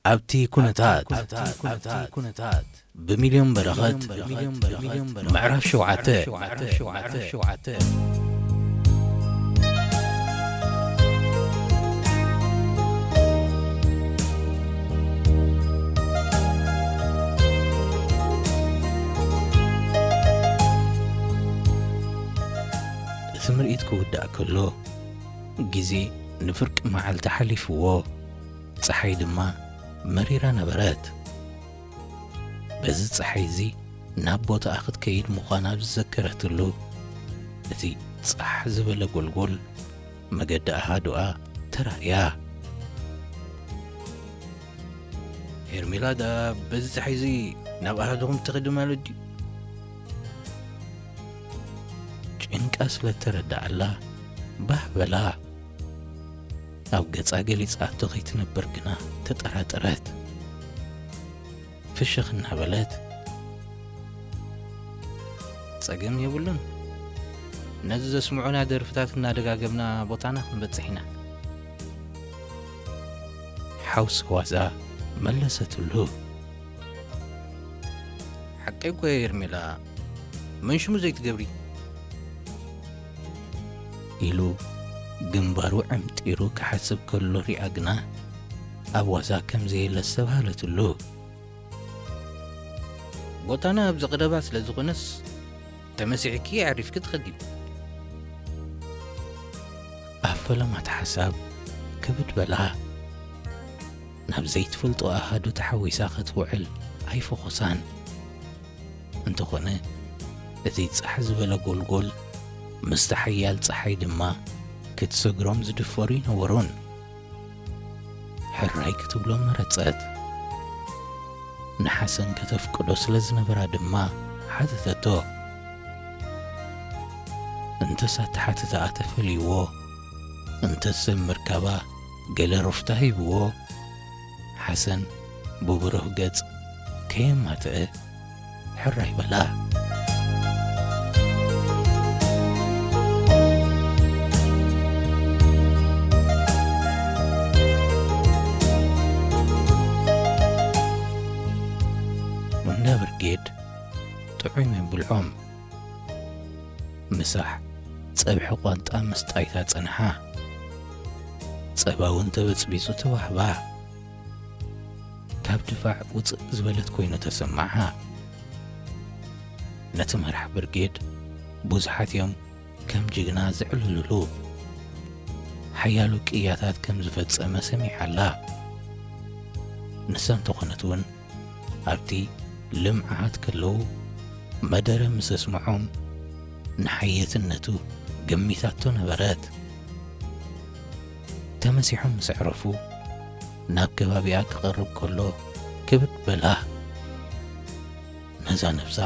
ኣብቲ ኩነታት ብሚልዮን በረኸት ምዕራፍ ሸውዓተ። እቲ ምርኢት ክውዳእ ከሎ፣ ግዜ ንፍርቂ መዓልቲ ሓሊፍዎ፣ ጸሓይ ድማ መሪራ ነበረት። በዚ ጸሓይ እዚ ናብ ቦታኣ ክትከይድ ምዃና ኣብ ዝዘከረትሉ፣ እቲ ጻሕ ዝበለ ጎልጎል መገዲ ኣሃዱኣ ተራእያ። ሄርሜላ ደኣ በዚ ጸሓይ እዚ ናብ ኣሃዱኹም ትኸዲ ማለት ድዩ? ጭንቃ ስለ ተረድኣላ ባህ በላ። ኣብ ገጻ ገሊጻቶ ከይትነብር ግና ተጠራጠረት። ፍሽኽ እናበለት፣ ጸገም የብሉን። ነዚ ዘስምዑና ደርፍታት እናደጋገምና ቦታና ክንበጽሕ ኢና። ሓውሲ ዋዛ መለሰትሉ። ሓቀይ እኮ እየ ሄርሜላ፣ መን ሽሙ ዘይትገብሪ? ኢሉ ግንባሩ ዕምጢሩ ክሓስብ ከሎ ሪኣ ግና ኣብ ዋዛ ከም ዘየለ ኣስተብሃለትሉ። ቦታና ኣብዚ ቀረባ ስለ ዝኾነስ፣ ተመሲሕኪ ኣዕሪፍኪ ትኸዲ። ኣብ ፈለማት ሓሳብ ክብድ በላ። ናብ ዘይትፈልጦ ኣሃዱ ተሓዊሳ ክትውዕል ኣይፈኾሳን። እንተኾነ፣ እቲ ጻሕ ዝበለ ጎልጎል ምስቲ ሓያል ጸሓይ ድማ ክትሰግሮም ዝድፈሩ ኣይነበሩን። ሕራይ ክትብሎ መረጸት። ንሓሰን ከተፍቅዶ ስለ ዝነበራ ድማ ሓተተቶ። እንተስ ኣተሓትታኣ ተፈልይዎ፣ እንተስ ሰብ ምርካባ ገለ ሩፍታ ሂብዎ፣ ሓሰን ብብሩህ ገጽ ከየማትአ ሕራይ በላ። እንዳ ብርጌድ ጥዑም እዮም ብልዖም። ምሳሕ ጸብሒ ቋንጣ ምስ ጣይታ ጸንሓ። ጸባ እውን ተበጽቢጹ ተዋህባ። ካብ ድፋዕ ውጽእ ዝበለት ኮይኑ ተሰማዓ። ነቲ መራሕ ብርጌድ ብዙሓት እዮም ከም ጅግና ዘዕልልሉ። ሓያሎ ቅያታት ከም ዝፈጸመ ሰሚዓላ። ንሳ እንተኾነት እውን ኣብቲ ልምዓት ከለዉ መደረ ምስ ኣስምዖም ንሓየትነቱ ገሚታቶ ነበረት። ተመሲሖም ምስ ኣዕረፉ ናብ ከባቢኣ ክቐርብ ከሎ ክብድ በላ። ነዛ ነብሳ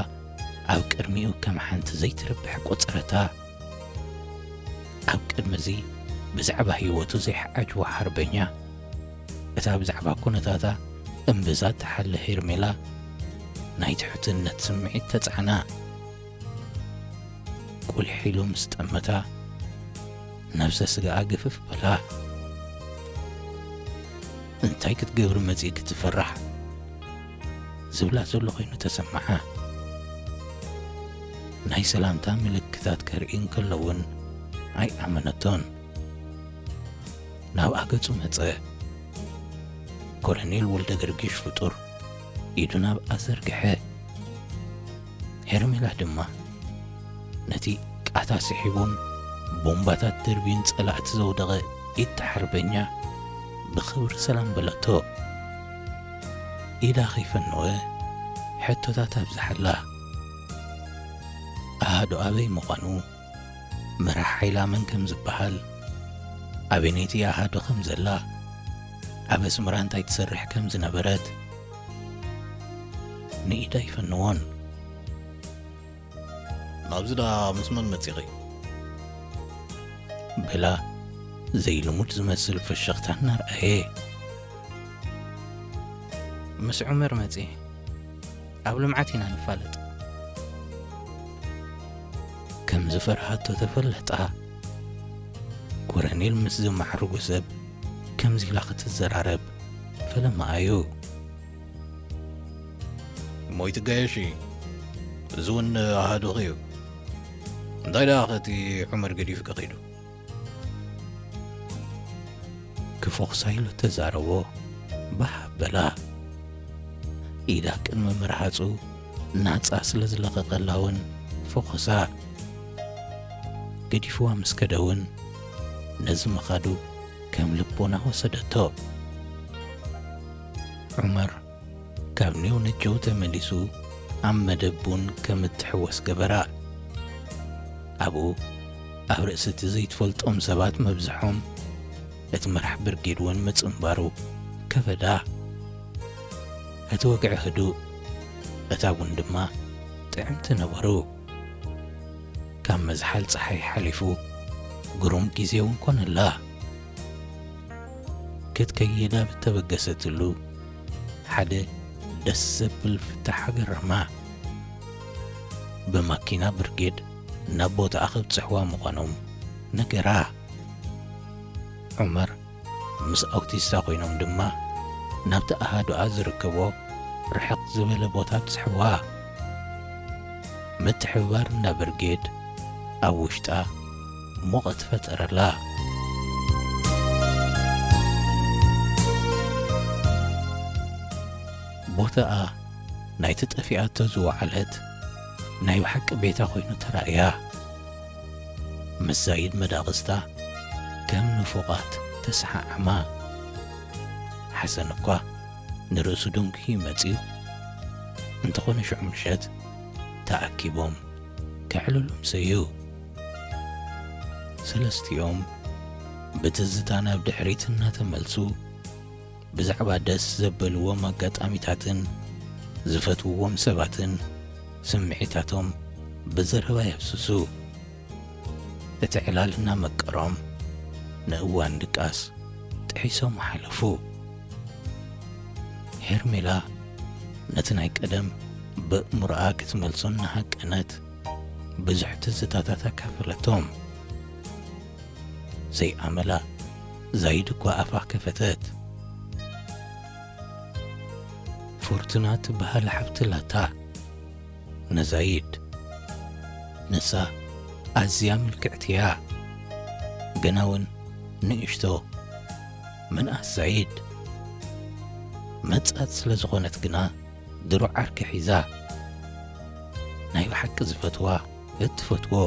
ኣብ ቅድሚኡ ከም ሓንቲ ዘይትረብሕ ቆጸረታ። ኣብ ቅድሚ እዚ ብዛዕባ ህይወቱ ዘይሓዓጅቦ ሓርበኛ፣ እታ ብዛዕባ ኩነታታ እምብዛ ትሓሊ ሄርሜላ ናይ ትሕትነት ስምዒት ተጻዕና። ቁሊሕ ኢሉ ምስ ጠመታ፣ ነብሰ ስጋኣ ግፍፍ በላ። እንታይ ክትገብሪ መጺእኪ ትፈራሕ? ዝብላ ዘሎ ኮይኑ ተሰምዓ። ናይ ሰላምታ ምልክታት ከርኢ እንከሎ እውን ኣይኣመነቶን። ናብኣ ገጹ መጸ። ኮሎኔል ወልደ ገርጊሽ ፍጡር ኢዱ ናብኣ ዘርግሐ። ሄርሜላ ድማ ነቲ ቃታ ስሒቡን ቦምባታት ደርብዩን ጸላእቲ ዘውደቐ ኢድ ሓርበኛ ብኽብሪ ሰላም በለቶ። ኢዳ ከይፈነወ ሕቶታት ኣብዝሓላ። ኣሃዱ ኣበይ ምዃኑ፣ መራሕ ሓይላ መን ከም ዝበሃል፣ ኣበይነይቲ ኣሃዱ ከም ዘላ፣ ኣብ ኣስመራ እንታይ ትሰርሕ ከም ዝነበረት ንኢዳ ኣይፈነዎን። ናብዚ ደኣ ምስ መን መጺኺ? ብላ ዘይልሙድ ዝመስል ፍሽኽታ እናርኣየ። ምስ ዑመር መጺኤ። ኣብ ልምዓት ኢና ንፋለጥ። ከም ዝፈርሃቶ ተፈለጣ። ኮረኔል ምስ ዝማዕርጉ ሰብ ከምዚ ኢላ ክትዘራረብ ፈለማኣ እዩ። እሞ ይትጋየሺ፣ እዚ እውን ኣሃዱኺ እዩ። እንታይ ደኣ ኸቲ ዑመር ገዲፉ ከኺዱ? ክፎኽሳ ኢሉ ተዛረቦ። ባህ በላ። ኢዳ ቅድሚ ምርሃጹ ናጻ ስለ ዝለቐቐላ እውን ፈኾሳ። ገዲፍዋ ምስ ከደ እውን ነዚ ምኻዱ ከም ልቦና ወሰደቶ። ዑመር ካብ ኔው ነጀው ተመሊሱ ኣብ መደብ ቡን ከም እትሕወስ ገበራ። ኣብኡ ኣብ ርእሲ እቲ ዘይትፈልጦም ሰባት ምብዝሖም፣ እቲ መራሕ ብርጌድ እውን ምጽንባሩ ከበዳ። እቲ ወግዒ ህዱእ፣ እታ ቡን ድማ ጥዕምቲ ነበሩ። ካብ መዝሓል ጸሓይ ሓሊፉ ግሩም ግዜ እውን ኮነላ። ክትከይድ ኣብ እተበገሰትሉ ሓደ ደስ ዘብል ፍታሕ ገረማ። ብማኪና ብርጌድ ናብ ቦታኣ ከብጽሕዋ ምዃኖም ነገራ። ዑመር ምስ ኣውቲስታ ኮይኖም ድማ ናብቲ ኣሃዱኣ ዝርከቦ ርሕቕ ዝበለ ቦታ ኣብጽሕዋ። ምትሕብባር እንዳ ብርጌድ ኣብ ውሽጣ ሙቐት ፈጠረላ። ቦታኣ ናይቲ ጠፊኣቶ ዝወዓለት ናይ ብሓቂ ቤታ ኮይኑ ተራእያ። ምስ ዛይድ መዳቕስታ ከም ንፉቓት ተሰሓዓማ። ሓሰን እኳ ንርእሱ ደንጉዩ መጺኡ፣ እንተኾነ ሽዑ ምሸት ተኣኪቦም ከዕልሉ ምሰዩ። ሰለስቲኦም ብትዝታ ናብ ድሕሪት እናተመልሱ፣ ብዛዕባ ደስ ዘበልዎም ኣጋጣሚታትን ዝፈትውዎም ሰባትን ስምዒታቶም ብዘረባ የፍስሱ። እቲ ዕላል እናመቀሮም ንእዋን ድቃስ ጥሒሶም ሓለፉ። ሄርሜላ ነቲ ናይ ቀደም በእምሮኣ ክትመልሶ እናሃቀነት ብዙሕ ትዝታታት ኣካፈለቶም። ዘይኣመላ ዛይድ እኳ ኣፋ ከፈተት። ፎርቱና ትበሃል ሓብቲ ኣላታ። ንዛይድ። ንሳ ኣዝያ ምልክዕቲ እያ። ግና እውን ንእሽቶ። ምንኣስ ዛይድ። መጻት ስለ ዝኾነት ግና ድሮ ዓርኪ ሒዛ። ናይ ብሓቂ ዝፈትዋ እትፈትዎ።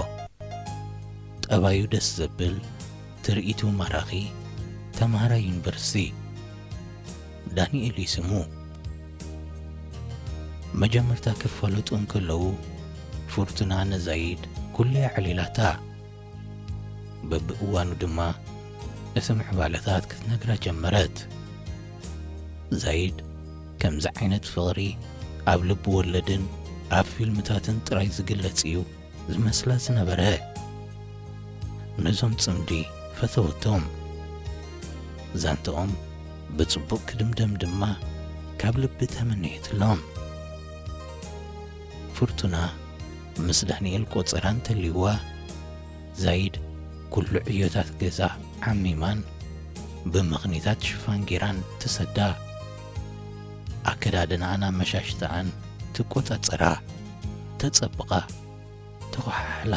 ጠባዩ ደስ ዘብል፣ ትርኢቱ ማራኺ፣ ተምሃራይ ዩኒቨርሲቲ። ዳንኤል እዩ ስሙ። መጀመርታ ክፋለጡ እንከለዉ፣ ፉርቱና ንዛይድ ኩሉ የዕሊላታ። በብእዋኑ ድማ እቲ ምዕባለታት ክትነግራ ጀመረት። ዛይድ፣ ከምዚ ዓይነት ፍቕሪ ኣብ ልብ ወለድን ኣብ ፊልምታትን ጥራይ ዝግለጽ እዩ ዝመስላ ዝነበረ። ነዞም ጽምዲ ፈተወቶም። ዛንትኦም ብጽቡቕ ክድምደም ድማ ካብ ልቢ ተመነየትሎም። ፍርቱና ምስ ዳንኤል ቆጸራ እንተልይዋ፣ ዛይድ ኩሉ ዕዮታት ገዛ ዓሚማን ብምኽኒታት ሽፋን ጌራን ትሰዳ። ኣከዳድናኣን ኣመሻሽታኣን ትቆጻጸራ፣ ተጸብቓ፣ ተኾሓሕላ።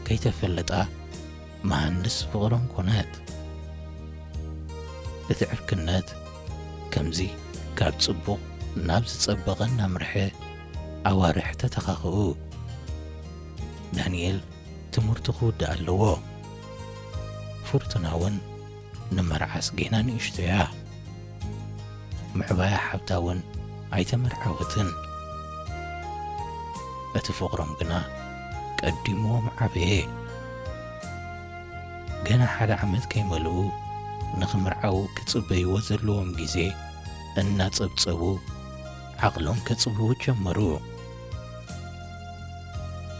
ከይተፈለጣ መሃንድስ ፍቕሮም ኮነት። እቲ ዕርክነት ከምዚ ካብ ጽቡቕ ናብ ዝጸበቐ እናምርሐ ኣዋርሕ ተተኻኽኡ። ዳንኤል ትምህርቱ ክውድእ ኣለዎ። ፍርቱና እውን ንመርዓስ ጌና ንእሽቶ እያ። ምዕባያ ሓብታ እውን ኣይተመርዓወትን። እቲ ፍቕሮም ግና ቀዲምዎም ዓበየ። ገና ሓደ ዓመት ከይመልኡ ንኽምርዓዉ ክጽበይዎ ዘለዎም ግዜ እናጸብጸቡ ዓቕሎም ከጽብቡ ጀመሩ።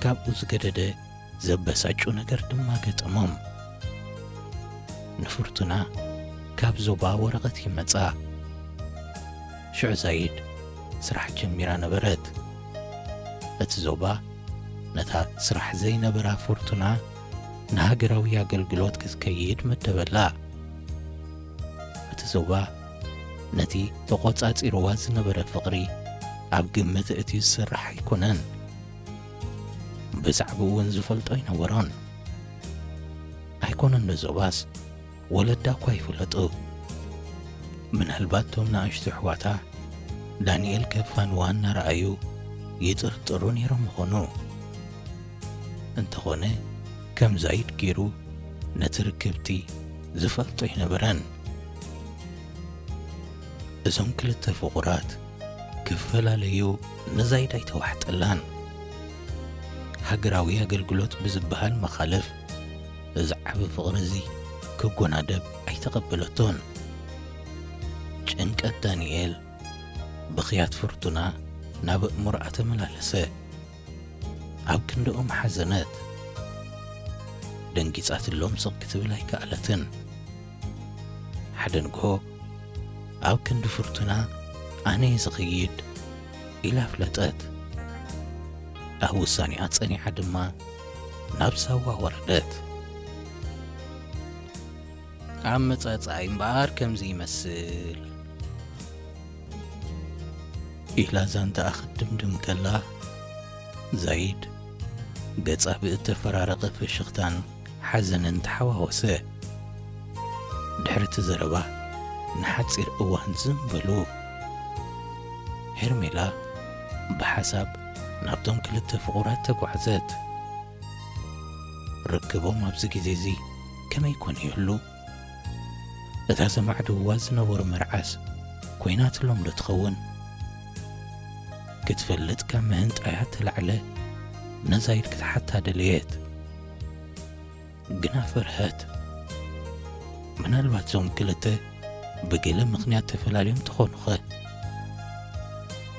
ካብኡ ዝገደደ ዘበሳጩ ነገር ድማ ገጠሞም። ንፍርቱና ካብ ዞባ ወረቐት ይመጻ። ሽዑ ዛይድ ስራሕ ጀሚራ ነበረት። እቲ ዞባ ነታ ስራሕ ዘይነበራ ፍርቱና ንሃገራዊ ኣገልግሎት ክትከይድ መደበላ። እቲ ዞባ ነቲ ተቖጻጺርዋ ዝነበረ ፍቕሪ ኣብ ግምት እቲ ዝስራሕ ኣይኮነን። ብዛዕባኡ እውን ዝፈልጦ ኣይነበሮን። ኣይኮነን ንዞባስ ወለዳ እኳ ይፍለጡ። ምናልባት እቶም ንኣሽቱ ኣሕዋታ ዳንኤል ከፋንዋ እናረኣዩ ይጥርጥሩ ነይሮም ይኾኑ። እንተኾነ ከም ዛይድ ገይሩ ነቲ ርክብቲ ዝፈልጦ ኣይነበረን። እዞም ክልተ ፍቑራት ክፈላለዩ ንዛይድ ኣይተዋሕጠላን። ሃገራዊ ኣገልግሎት ብዝበሃል መኻልፍ እዚ ዓቢ ፍቕሪ እዚ ክጎናደብ ኣይተቐበለቶን። ጭንቀት ዳንኤል ብኽያት ፍርቱና ናብ ኣእምሮኣ ተመላለሰ። ኣብ ክንድኦም ሓዘነት። ደንጊጻትሎም ስቕ ክትብል ኣይከኣለትን። ሓደ ንግሆ ኣብ ክንዲ ፍርቱና ኣነ እየ ዝኸይድ ኢላ ኣፍለጠት። ኣብ ውሳኔኣ ጸኒዓ ድማ ናብ ሳዋ ወረደት። ኣመጻጽኣይ እምበኣር ከምዚ ይመስል። ኢላ ዛንታኣ ክትድምድም ከላ፣ ዛይድ ገጻ ብእተፈራረቐ ፍሽኽታን ሓዘንን ተሓዋወሰ። ድሕሪ እቲ ዘረባ ንሓጺር እዋን ዝም በሉ። ሄርሜላ ብሓሳብ ናብቶም ክልተ ፍቑራት ተጓዕዘት። ርክቦም ኣብዚ ግዜ እዚ ከመይ ኮን ይህሉ? እታ ዘማዕድውዋ ዝነበሩ መርዓስ ኮይናትሎም ዶ ትኸውን? ክትፈልጥ ካብ ምህንጣያ ተላዕለ ንዛይድ ክትሓታ ደለየት። ግና ፈርሀት። ምናልባት እዞም ክልተ ብገለ ምኽንያት ተፈላልዮም ተኾኑኸ?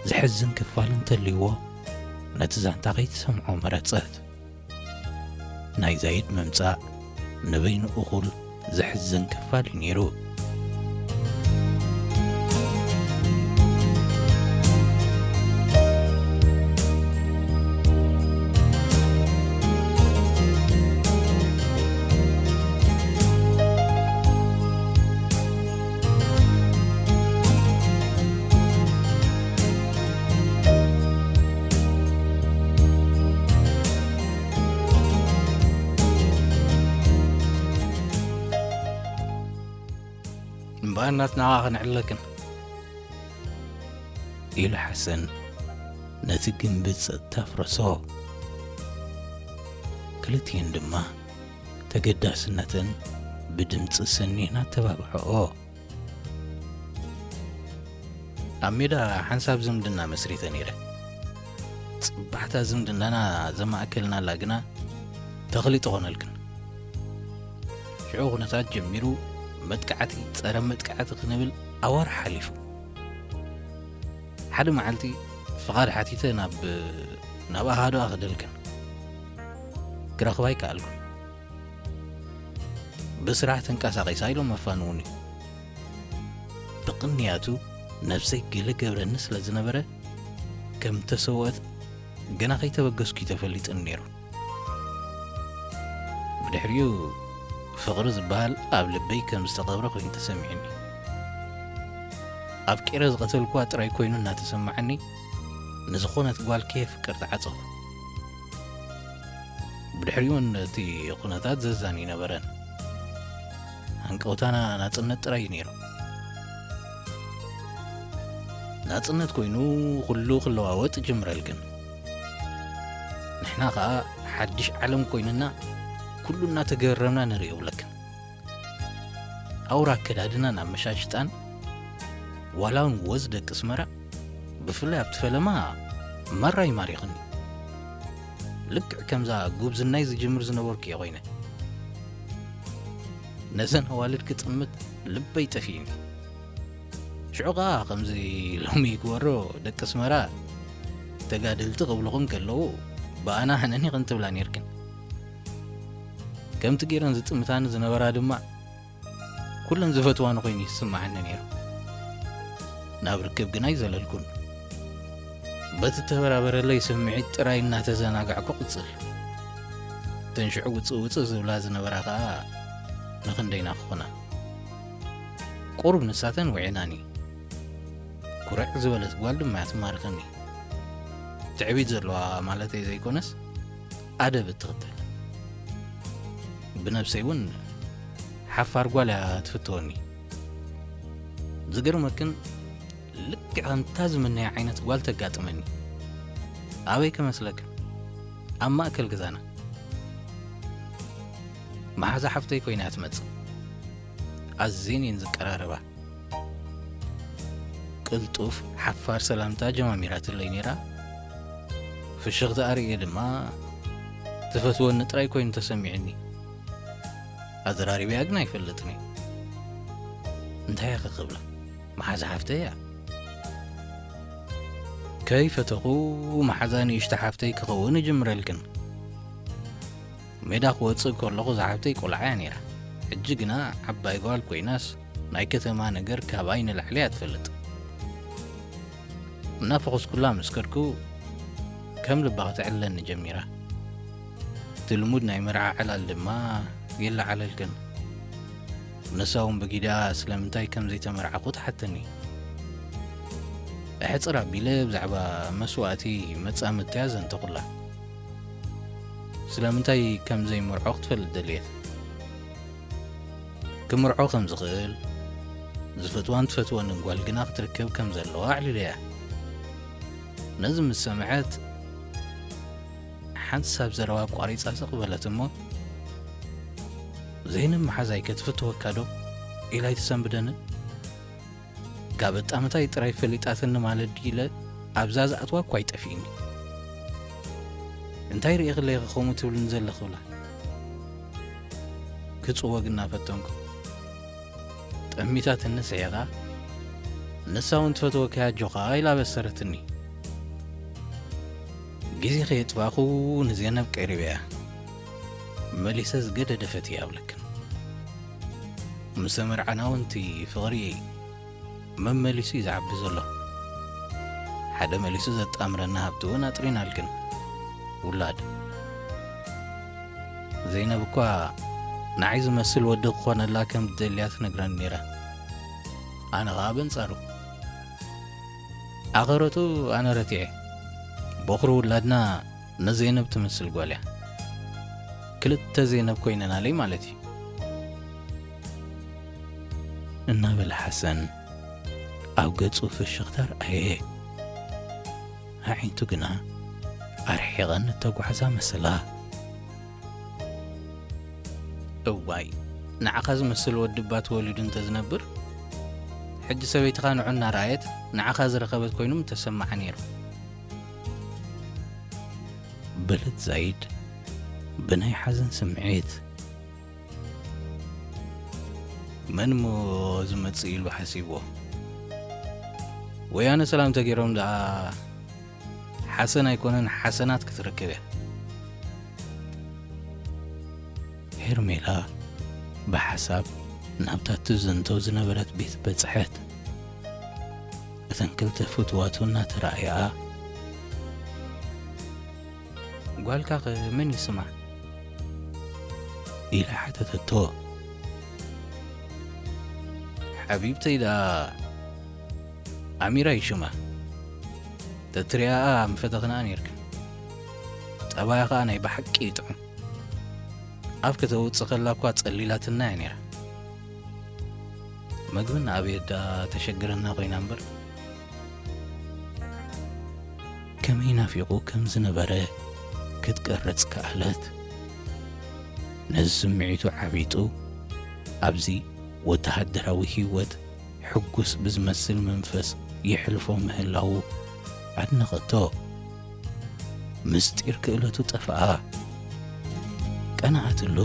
ዘሕዝን ክፋል እንተልይዎ ነቲ ዛንታ ከይትሰምዖ መረጸት። ናይ ዛይድ ምምጻእ ንበይኑ እኹል ዘሕዝን ክፋል እዩ ነይሩ። እምበኣር ናትና ኸዓ ኸነዕልለክን፣ ኢሉ ሓሰን ነቲ ግምቢ ጸጥታ ኣፍረሶ። ክልቲኤን ድማ ተገዳስነተን ብድምጺ ሰኒህን ኣተባብዐኦ። ኣብ ሜዳ ሓንሳብ ዝምድና መስሪተ ነይረ። ጽባሕታ ዝምድናና ዘማእከልናላ ግና ተኽሊ ትኾነልክን። ሽዑ ኩነታት ጀሚሩ መጥቃዕቲ ጸረ መጥቃዕቲ ክንብል ኣዋርሕ ሓሊፉ። ሓደ መዓልቲ ፍቓድ ሓቲተ ናብ፣ ናብ ኣሃዱኣ ክደልክን። ክረኽባ ኣይከኣልኩን። ብስራሕ ተንቀሳቒሳ ኢሎም ኣፋንዉኒ። ብቕንያቱ ነብሰይ ገለ ገብረኒ ስለ ዝነበረ፣ ከም ተሰወት ገና ከይተበገስኩ እዩ ተፈሊጡኒ ነይሩ። ብድሕሪኡ ፍቕሪ ዝበሃል ኣብ ልበይ ከም ዝተቐብረ ኮይኑ ተሰሚዑኒ። ኣፍቂረ ዝቐተልኩዋ ጥራይ ኮይኑ እናተሰማዓኒ፣ ንዝኾነት ጓል ከየፍቅር ተዓጸኹ። ብድሕሪኡ እውን እቲ ኩነታት ዘዛን ኣይነበረን። ሃንቀውታና ናጽነት ጥራይ እዩ ነይሩ። ናጽነት ኮይኑ ኩሉ ክለዋወጥ ይጅምረልክን። ንሕና ኸኣ ሓድሽ ዓለም ኮይኑና ኩሉ እናተገረምና ንርእዮ ብለክን። ኣውራ ኣከዳድናን ኣመሻሽጣን ዋላ እውን ወዝ ደቂ ኣስመራ ብፍላይ ኣብቲ ፈለማ ማራ እዩ ማሪኽኒ። ልክዕ ከምዛ ጉብዝናይ ዝጅምር ዝነበርኩ እየ ኮይነ። ነዘን ኣዋልድ ክጥምት ልበይ ጠፊእኒ። ሽዑ ኸኣ ከምዚ ሎሚ ይግበሮ ደቂ ኣስመራ ተጋደልቲ ክብልኹም ከለዉ ብኣና ሃነኒ ክንትብላ ኔርክን። ከምቲ ገይረን ዝጥምታኒ ዝነበራ ድማ ኩለን ዝፈትዋኒ ኮይኑ ይስምዓኒ ነይሩ። ናብ ርክብ ግና ኣይዘለልኩን። በቲ ተበራበረለይ ስምዒት ጥራይ እናተዘናጋዕኩ ቅጽል። እተን ሽዑ ውጽእ ውጽእ ዝብላ ዝነበራ ኸኣ ንኽንደይና ክኾና። ቁሩብ ንሳተን ውዒናኒ። ኩርዕ ዝበለት ጓል ድማ እያ ትማርኸኒ። ትዕቢት ዘለዋ ማለተይ ዘይኮነስ፣ ኣደብ እትኽተል። ብነብሰይ እውን ሓፋር ጓል እያ ትፍትወኒ። ዝገርመክን፣ ልክዕ ከምታ ዝምነያ ዓይነት ጓል ተጋጥመኒ። ኣበይ ከመስለክን? ኣብ ማእከል ገዛና። መሓዛ ሓፍተይ ኮይና እያ ትመጽእ። ኣዝየን እየን ዝቀራረባ። ቅልጡፍ ሓፋር ሰላምታ ጀማሚራትለይ ነይራ። ፍሽኽታ ኣርእየ ድማ፣ ትፈትወኒ ጥራይ ኮይኑ ተሰሚዕኒ። ኣዘራሪበያ ግን ኣይፈልጥን እየ። እንታይ እየ ክብላ? መሓዛ ሓፍተይ እያ። ከይፈተኹ፣ መሓዛ ንእሽቶ ሓፍተይ ክኸውን ይጅምረልክን። ሜዳ ክወጽእ ከለኹ ዝሓፍተይ ቆልዓ እያ ነይራ። ሕጂ ግና ዓባይ ጓል ኮይናስ፣ ናይ ከተማ ነገር ካባይ ንላዕሊ እያ ትፈልጥ። እናፈኾስኩላ ምስ ከድኩ፣ ከም ልባ ክትዕልለኒ ጀሚራ። እቲ ልሙድ ናይ መርዓ ዕላል ድማ የለዓለልክን። ንሳ እውን ብጊዳ ስለምንታይ ከም ዘይተመርዓኹ ትሓተኒ። ኣሕጽር ኣቢለ ብዛዕባ መስዋእቲ መጻምድተያ ዘንተኹላ። ስለምንታይ ከም ዘይምርዖ ክትፈልጥ ደልየት። ክምርዖ ከም ዝኽእል፣ ዝፈትዋን ትፈትወንን ጓል ግና ክትርከብ ከም ዘለዋ ኣዕሊለያ። ነዚ ምስ ሰምዐት፣ ሓንሳብ ዘረባ ኣቋሪጻ ስቕ በለት እሞ፣ "ዘይነብ መሓዛይ ከ ትፍትወካ ዶ?" ኢላ ኣይትሰንብደንን? ካብ ኣጣምታይ ጥራይ ፈሊጣትኒ ማለት ድዩ ኢለ ኣብዛ ዝኣትዋ እኳ ኣይጠፍእኒ። "እንታይ ርኢኽለይ ኢኺ ከምኡ ትብልኒ ዘለኺ?" ብላ ክጽወግ እናፈተንኩ፣ ጠሚታትኒ ስሒቓ፣ "ንሳ እውን ትፈትወካ እያ ኣጆኻ" ኢላ በሰረትኒ። ግዜ ከየጥፋእኩ ንዜነብ ቀሪበያ። መሊሰ ዝገደደ ፈትየ ኣብለክን። ምስ ተመርዓና እውን እቲ ፍቕሪ መመሊሱ እዩ ዝዓቢ ዘሎ። ሓደ መሊሱ ዘጣምረና ሃብቲ እውን ኣጥሪናልክን። ውላድ። ዘይነብ እኳ ንዓይ ዝመስል ወዲ ክኾነላ ከም ትደልያ ትነግረኒ ነይራ። ኣነ ኸኣ በንጻሩ። ኣኸረቱ ኣነ ረቲዐ። ቦኽሪ ውላድና ንዘይነብ ትመስል ጓል እያ። ክልተ ዘይነብ ኮይነናለይ ማለት እዩ። እናበለ ሓሰን ኣብ ገጹ ፍሽኽታ ረኣየ። ኣዒንቱ ግና ኣርሒቐን እተጓዕዛ መሰላ። እዋይ፣ ንዓኻ ዝመስል ወዲ እባ ተወሊዱ እንተ ዝነብር፣ ሕጂ ሰበይትኻ ንዑ እናረኣየት ንዓኻ ዝረኸበት ኮይኑ ምተሰምዓ ነይሩ። በለት ዛይድ ብናይ ሓዘን ስምዒት። መን እሞ ዝመጽእ ኢሉ ሓሲብዎ? ወያነ ሰላም ተገይሮም ደኣ ሓሰን ኣይኮነን ሓሰናት ክትረክብ እያ። ሄርሜላ ብሓሳብ ናብታ ትዝንቶ ዝነበረት ቤት በጽሐት። እተን ክልተ ፍትዋቱ እናተራእያ፣ "ጓልካኸ መን እዩ ስማ?" ኢላ ሓተተቶ። "ሓቢብተይ ደኣ ኣሚራ እዩ ሽማ። ተትሪኣኣ ምፈተኽንኣ ኔርክን። ጠባያ ኸኣ ናይ ብሓቂ እዩ ጥዑም። ኣፍ ከተውጽእ ከላ እኳ ጸሊላትና እያ ኔራ። መግቢ እናኣበየት ደኣ ተሸግረና ኮይና እምበር፣ ከመይ ናፊቑ ከም ዝነበረ ክትቀርጽ ከኣለት። ነዚ ስምዒቱ ዓቢጡ ኣብዚ ወተሃደራዊ ህይወት ሕጉስ ብዝመስል መንፈስ የሕልፎ ምህላዉ ኣድነቐቶ። ምስጢር ክእለቱ ጠፍኣ። ቀንኣትሉ።